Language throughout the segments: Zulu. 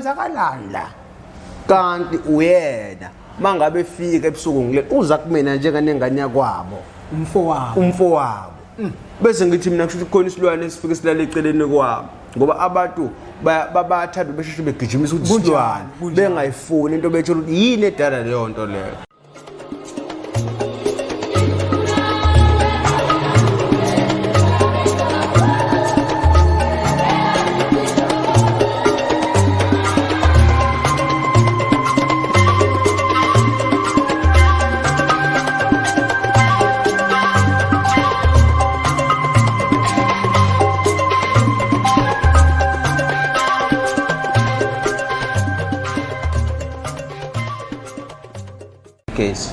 Kwenzakalani la? Kanti uyena mangabe efika ebusuku ngile uza kumina njenganengane yakwabo. Umfowabo. Umfowabo. Bese ngithi mina kusho ukuthi khona isilwane esifike silale eceleni kwami. Ngoba abantu bayathanda besheshe begijimisa ukuthi isilwane bengayifuni into bethola ukuthi yini edala leyo nto leyo. Gesi.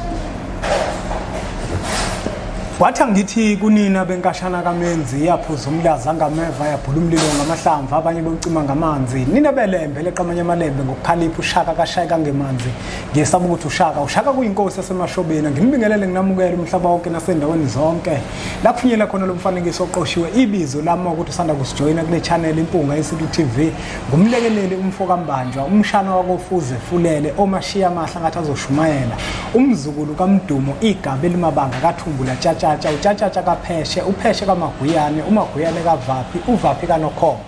Wathi angithi kunina benkashana kaMenzi yaphuza umlaza ngameva yabhula umlilo ngamahlamvu abanye bewucima ngamanzi nina belembe leqamanye amalembe ngokukhalipha ushaka kashaya kangemanzi ngiyesaba ukuthi ushaka ushaka kuyinkosi yasemashobeni nginibingelele nginamukele umhlaba wonke nasendaweni zonke la kufinyela khona lo mfanekiso oqoshiwe ibizo lami ukuthi usanda kusijoyina kule channel Impunga Yesintu TV ngumlekeleli umfo kaMbanjwa umshana wakofuze fulele omashiya amahla ngathi azoshumayela umzukulu kaMdumo igaba elimabanga kaThumbula tshatshatsha utshatshatsha kaPheshe uPheshe kaMaguyane uMaguyane kaVaphi uVaphi kaNokhoma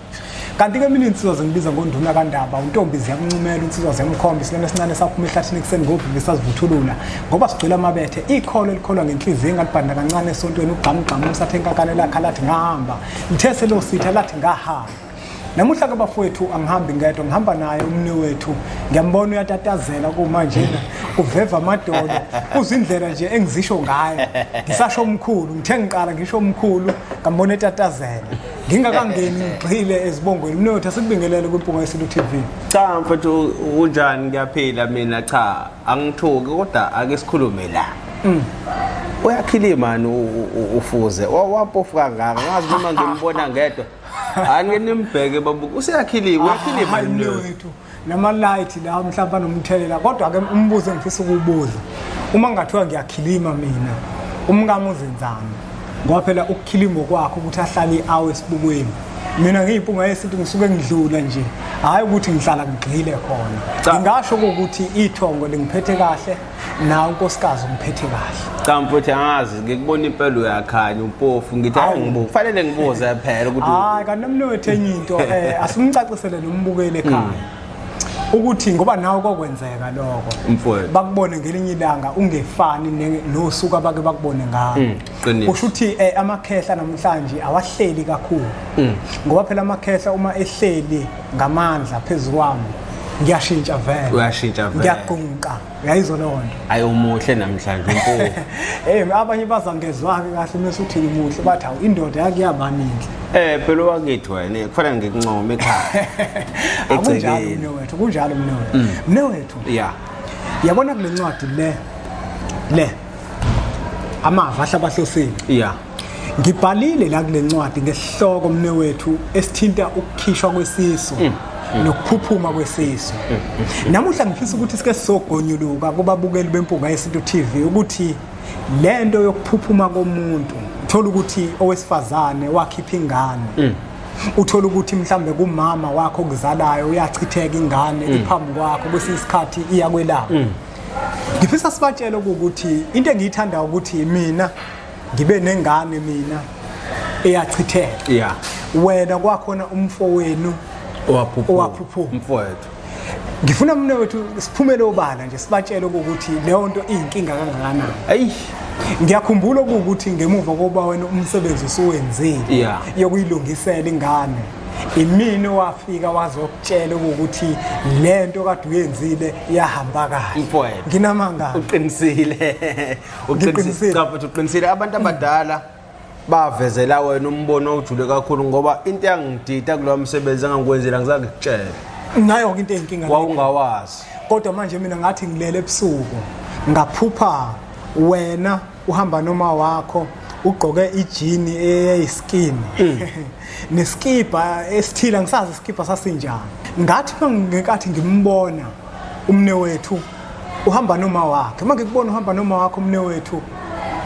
kanti ke mina insizwa zingibiza ngonduna kandaba untombi ziyamncumela insizwa ziyamkhomba isilwane esincane saphuma ehlathini ekuseni ngovivi sazivuthulula ngoba sigcwele amabethe ikholo elikholwa ngenhliziyo engalibhanda kancane esontweni ugqamugqamu umsathe enkakane lakha lathi ngahamba ngithe selositha lathi ngahamba Namuhla ke bafowethu angihambi ngedwa ngihamba naye umni wethu ngiyambona uyatatazela kumanjena uveva amadolo kuzindlela nje engizisho ngayo ngisasho omkhulu ngithe ngiqala ngisho omkhulu ngambona etatazela ngingakangeni ngigxile ezibongweni umni wethu asikubingelele kwiMpunga Yesintu TV. Cha mfethu unjani ngiyaphila mina cha angithuki kodwa ake sikhulume la. Uyakhilima ufuze wampofu kangaka ngazi noma ngimbona ngedwa Hayi ngeke nimbheke babuka useyakhiliwe uyakhilima Hayi lo. wethu nama light la mhlawumbe anomthelela kodwa ke umbuzo engifisa ukuwubuza uma ngathiwa ngiyakhilima mina umkami uzenzani ngoba phela ukukhilima kwakho ukuthi ahlale i-hour esibukweni mina ngiyimpunga yesintu ngisuke ngidlula nje hhayi ukuthi ngihlala ngigxile khona Cha. ngingasho ukuthi ithongo lingiphethe kahle nawe unkosikazi ungiphethe kahle. Cha mfowethu angazi ngikubona impela uyakhanya umpofu ngithi hayi ngibuke kufanele ngibuze phela ukuthi Hayi kanti nomnotho enye into asimcacisele nombukeli ekhaya. Ukuthi ngoba nawe kokwenzeka lokho. Mfowethu. Bakubone ngelinye ilanga ungefani nosuku abake bakubone ngalo. Qiniso. Kusho ukuthi amakhehla namhlanje awahleli kakhulu. Ngoba phela amakhehla uma ehleli ngamandla phezu kwami ngiyashintsha vele. Uyashintsha vele. Ngiyagqunqa. Uyayizwa leyo nto. Hayi umuhle namhlanje umpofu. Eh abanye bazangezwa-ke kahle mese uthi umuhle bathi hawu indoda yake yabaninhle. Phela wakithi wena kufanele ngikuncome ekhaya. Akunjalo Egcekeni. mnewethu, kunjalo mnewethu. Mnewethu, Yeah. yabona kule ncwadi le amava ahlabahlosini. Yeah. Ngibhalile la kule ncwadi ngesihloko mnewethu esithinta ukukhishwa kwesisu nokuphuphuma kwesisu. Namuhla ngifisa ukuthi sike sizogonyuluka kubabukeli beMpunga Yesintu TV ukuthi lento yokuphuphuma komuntu uthola ukuthi owesifazane wakhipha ingane uthola ukuthi mhlambe kumama wakho okuzalayo uyachitheka ingane iphambi kwakho kwesinye isikhathi iyakwelapha. Ngifisa sibatshele ukuthi into engiyithandayo ukuthi mina ngibe nengane mina eyachitheka. Yeah. Wena kwakhona umfowenu Owaphuphuma. Owaphuphuma. Mfowethu. Ngifuna mne wethu siphumele obala nje sibatshele ukuthi leyo nto iyinkinga kangakanani. Ayi. Ngiyakhumbula ukuthi ngemuva kokuba wena umsebenzi usuwenzile Yeah. yokuyilungisela ingane imini wafika wazokutshela ukuthi lento kade uyenzile yahamba kahle. Mfowethu. Nginamanga. Uqinisile. Ngiqinisile. Cha mfowethu uqinisile abantu abadala bavezela wena umbono ojule kakhulu ngoba into yangidida kulowa msebenzi engangikwenzela ngizange ngikutshele. Nayo ke into eyinkinga. Wawungawazi. Kodwa manje mina ngathi ngilele ebusuku ngaphupha wena uhamba noma wakho ugqoke ijini eyayiskini neskipa esithile angisazi iskipa sasinjani ngathi ngenkathi ngimbona umne wethu uhamba noma wakhe uma ngikubona uhamba noma wakho umne wethu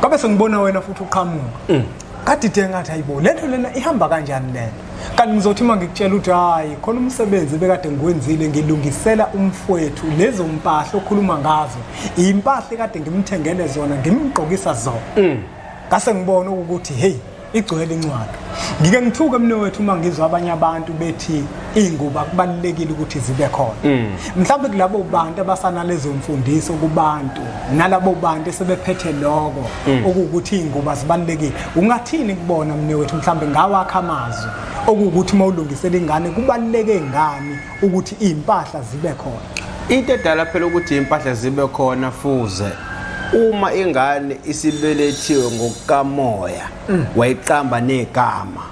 ngabe sengibona wena futhi uqhamuka ngadide ngathi hayibo lento lena ihamba kanjani lento Kanti ngizothi uma ngikutshela ukuthi hayi khona umsebenzi bekade ngiwenzile ngilungisela umfowethu lezo mpahla okhuluma ngazo impahla ekade ngimthengele zona ngimgqokisa zona. Ngase ngibona ukuthi hey igcwele incwadi. Ngike ngithuke mne wethu uma ngizwa abanye abantu bethi iy'ngubo akubalulekile ukuthi zibe khona. Mhlawumbe kulabo bantu abasanalezo mfundiso kubantu nalabo bantu esebephethe lokho okuwukuthi iy'ngubo azibalulekile. Ungathini kubona mne wethu mhlawumbe ngawakho amazwi okuwukuthi uma ulungisela ingane kubaluleke ngani ukuthi iy'mpahla zibe khona? Into edala phela ukuthi iy'mpahla zibe khona fuze uma ingane isibelethiwe ngokukamoya wayiqamba negama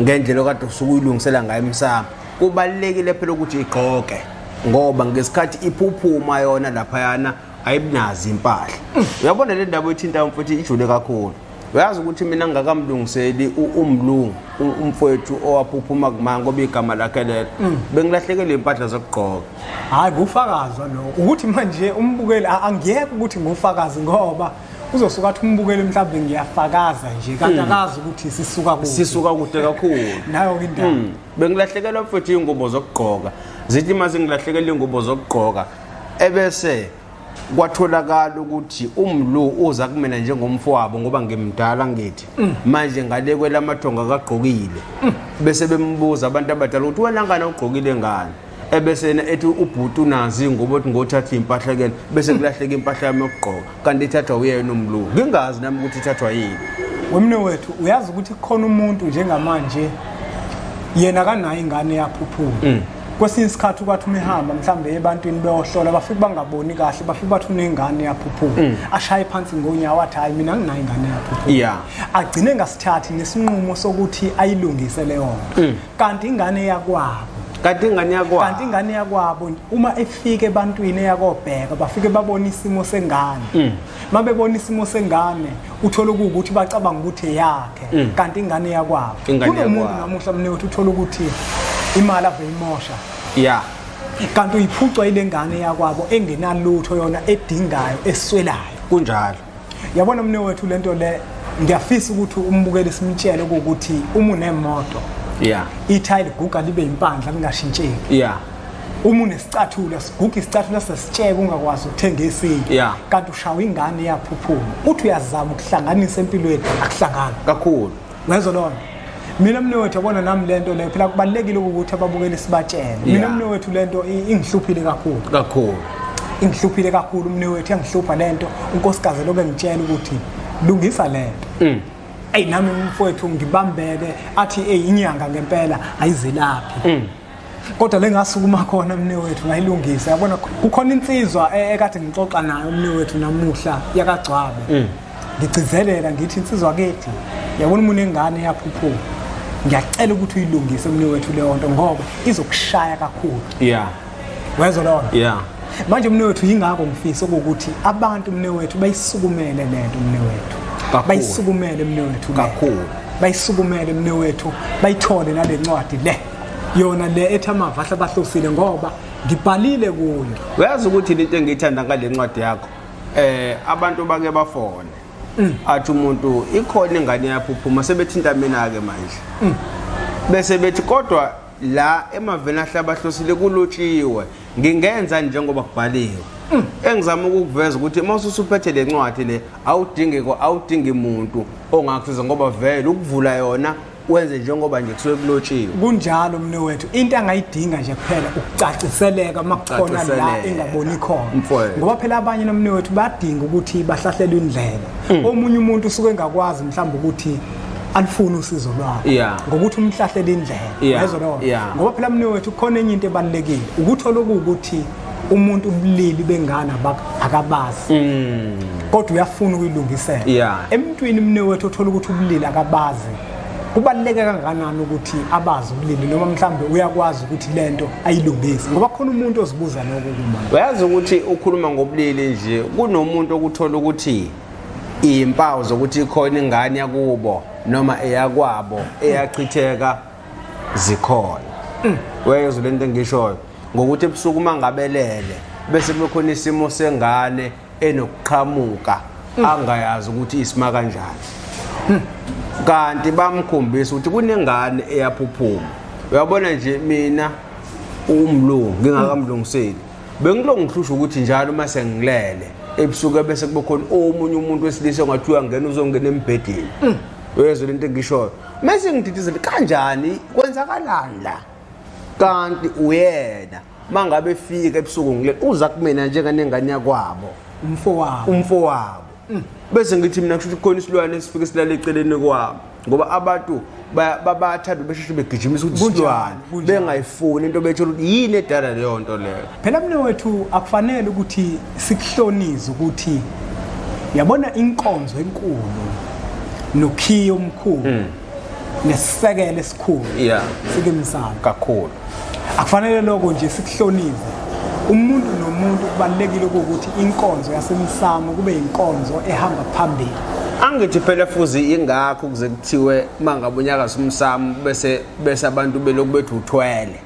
ngendlela okade usuke uyilungisela ngayo emsamo, kubalulekile phela ukuthi igqoke ngoba ngesikhathi iphuphuma yona laphayana ayibinazi impahla. Uyabona le ndaba oyithintayo mfowethu ijule kakhulu. Uyazi ukuthi mina ngingakamlungiseli umlungu umfowethu owaphuphuma kumanga ngoba igama lakhe lelo, bengilahlekele impahla zokugqoka. Hayi, ngufakazi lokho ukuthi manje umbukeli angiyeke ukuthi ngufakazi ngoba uzosuka athi umbukeli mhlawumbe ngiyafakaza nje kanti akazi ukuthi sisuka kuphi. Sisuka kude kakhulu. Nayo indaba. Bengilahlekelwa mfowethu iy'ngubo zokugqoka. Zithi uma zingilahlekelwa iy'ngubo zokugqoka ebese kwatholakala ukuthi umlu uza kumina njengomfowabo ngoba ngimdala ngithi manje ngale kwelamathongo akagqokile, bese bembuza abantu abadala ukuthi wena ngane ugqokile ngani, ebese yena ethi ubhuti unazo iy'ngubo othi ngothatha iy'mpahla kuyena, bese kulahleka impahla yami yokugqoka kanti ithathwa uyena umlu, ngingazi nami ukuthi ithathwa yini. Wemne wethu, uyazi ukuthi kukhona umuntu njengamanje yena kanayo ingane yaphuphuma. Kwesinye isikhathi ukwathi uma ehamba mhlawumbe ebantwini beyohlola bafike bangaboni kahle, bafike bathi unengane yaphuphuma, ashaye phansi ngonyawo athi hayi mina nginayo ingane yaphuphuma. Agcine ngasithathi nesinqumo sokuthi ayilungise leyo nto, kanti ingane yakwabo. Kanti ingane yakwabo. Kanti ingane yakwabo uma efika ebantwini eyakobheka bafike babone isimo sengane. Uma bebona isimo sengane uthola ukuthi bacabanga ukuthi eyakhe, kanti ingane yakwabo. Ingane Kunomuntu yakwabo. namuhla mne uthi uthola ukuthi imali ave imosha, kanti uyiphucwa ile ngane yakwabo engenalutho yona edingayo eswelayo. Kunjalo. Yabona mne wethu lento le ngiyafisa ukuthi umbukeli simtshele ukuthi uma unemoto ithayili liguga libe impandla lingashintsheki. Uma unesicathulo siguga isicathulo sesitsheka ungakwazi ukuthenga esinye. Kanti ushawa ingane iyaphuphuma, uthi uyazama ukuhlanganisa empilweni akuhlangani kakhulu. Ngezwe lona mina mne wethu, yabona nami lento le phela kubalulekile ukuthi ababukeli sibatshele. Mina mne wethu lento ingihluphile kakhulu. Kakhulu. Ingihluphile kakhulu mne wethu, yangihlupha lento. Unkosikazi lokho engitshela ukuthi lungisa lento. Ey nami mfowethu ngibambeke athi ey inyanga ngempela ayizelaphi. Kodwa lengasukuma khona mne wethu ngayilungisa. Yabona kukhona insizwa ekade ngixoxa nayo mne wethu namuhla yakagcwabe. Ngigcizelela ngithi insizwa kithi yabona umuntu engane yaphuphuma, ngiyacela ukuthi uyilungise mne wethu leyo nto ngoba izokushaya kakhulu. Wezwa lona? Manje mne wethu yingakho ngifisa ukuthi abantu mne wethu bayisukumele lento mne wethu. Kakhulu. Bayisukumele mne wethu. Kakhulu. Bayisukumele mne wethu, bayithole nale ncwadi le. Yona le ethi amava ahlabahlosile ngoba ngibhalile kuyo. Uyazi ukuthi into engiyithanda ngale ncwadi yakho, abantu bake bafone. Athi umuntu ikhona ingane yaphuphuma sebethinta mina ke manje. Bese bethi kodwa la emaveni ahlabahlosile kulotshiwe ngingenza njengoba kubhaliwe. Engizama ukukuveza ukuthi uma usuphethe le ncwadi le awudingi umuntu ongakusiza ngoba vele ukuvula yona wenze njengoba nje kusuke kulotshiwe. Kunjalo mne wethu, into angayidinga nje kuphela ukucaciseleka uma kukhona la Ukucaciseleka. engaboni khona. Mfowethu. Ngoba phela abanye nomne wethu badinga ukuthi bahlahlelwe indlela. Omunye umuntu usuke engakwazi mhlawumbe ukuthi alifune usizo lwakho ngokuthi umhlahlele indlela. Yezwa lokho? Ngoba phela mne wethu kukhona enye into ebalulekile ukuthola ukuthi umuntu ubulili bengane akabazi. Kodwa uyafuna ukuyilungisela. Emntwini mne wethu othola ukuthi ubulili akabazi, kubaluleke kangakanani ukuthi abazi ubulili noma mhlambe uyakwazi ukuthi lento ayilungise, ngoba khona umuntu ozibuza lokho kuma. Uyazi ukuthi ukhuluma ngobulili nje kunomuntu okuthola ukuthi impawu zokuthi ikhona ingane yakubo noma eyakwabo eyachitheka zikhona. Uyayizwa lento engishoyo ngokuthi ebusuku uma ngabelele bese kube khona isimo sengane enokuqhamuka angayazi ukuthi isima kanjani. Kanti bamkhombisa ukuthi kunengane eyaphuphuma. Uyabona nje mina umlungu ngingakamlungiseli, bengilokhu ngihlushwa ukuthi njalo uma sengilele ebusuku bese kube khona omunye umuntu wesilisa ongathi uyangena, uzongena embhedeni. Uyezwa lento engishoyo? Mese ngididizele, kanjani, kwenzakalani la? Kanti uyena mangabe efika ebusuku ngilele, uza kumina njenganengane yakwabo. Umfowabo. Umfowabo. Bese ngithi mina kusho ukuthi khona isilwane esifike silale eceleni kwami, ngoba abantu bayathanda besheshe begijimisa ukuthi isilwane, bengayifuni into, bethola ukuthi yini edala leyo nto leyo. Phela mne wethu, akufanele ukuthi sikuhlonize ukuthi yabona inkonzo enkulu nokhiye omkhulu nesisekelo esikhulu sikemsamo. Kakhulu. Akufanele lokho nje sikuhlonize. Umuntu nomuntu kubalulekile ukuthi inkonzo yasemsamo kube inkonzo ehamba phambili. Angithi phela fuzi ingakho kuze kuthiwe mangabe unyakaza umsamo bese abantu belokhu bethi uthwele.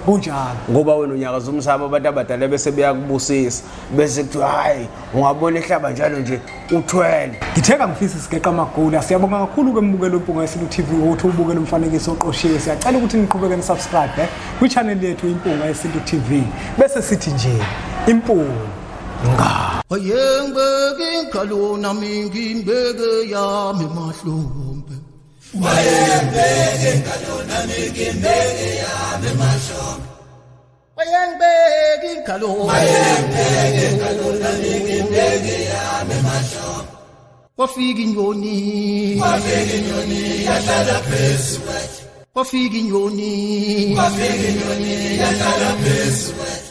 Kunjalo. Ngoba wena unyakaza umsamo, abantu abadala bese beyakubusisa, bese kuthiwa hayi, ungabona ehlaba njalo nje uthwele. Ngithe kangifisi sigeqa amagula. Siyabonga kakhulu ke mbukelo Impunga Yesintu TV ukuthi ubukele umfanekiso oqoshiwe. Siyacela ukuthi niqhubeke nisubscribe kwi-channel yethu Impunga Yesintu TV. Bese sithi nje impunga. Ayengibeke inkalo nami ngimbeke yami mahlombe. Wayengibeke inkalo nami ngimbeke yami mahlombe. Wayengibeke inkalo. Wayengibeke inkalo nami ngimbeke yami mahlombe. Wafika inyoni. Wafika inyoni yahlala phezu kwethu. Wafika inyoni. Wafika inyoni yahlala phezu kwethu.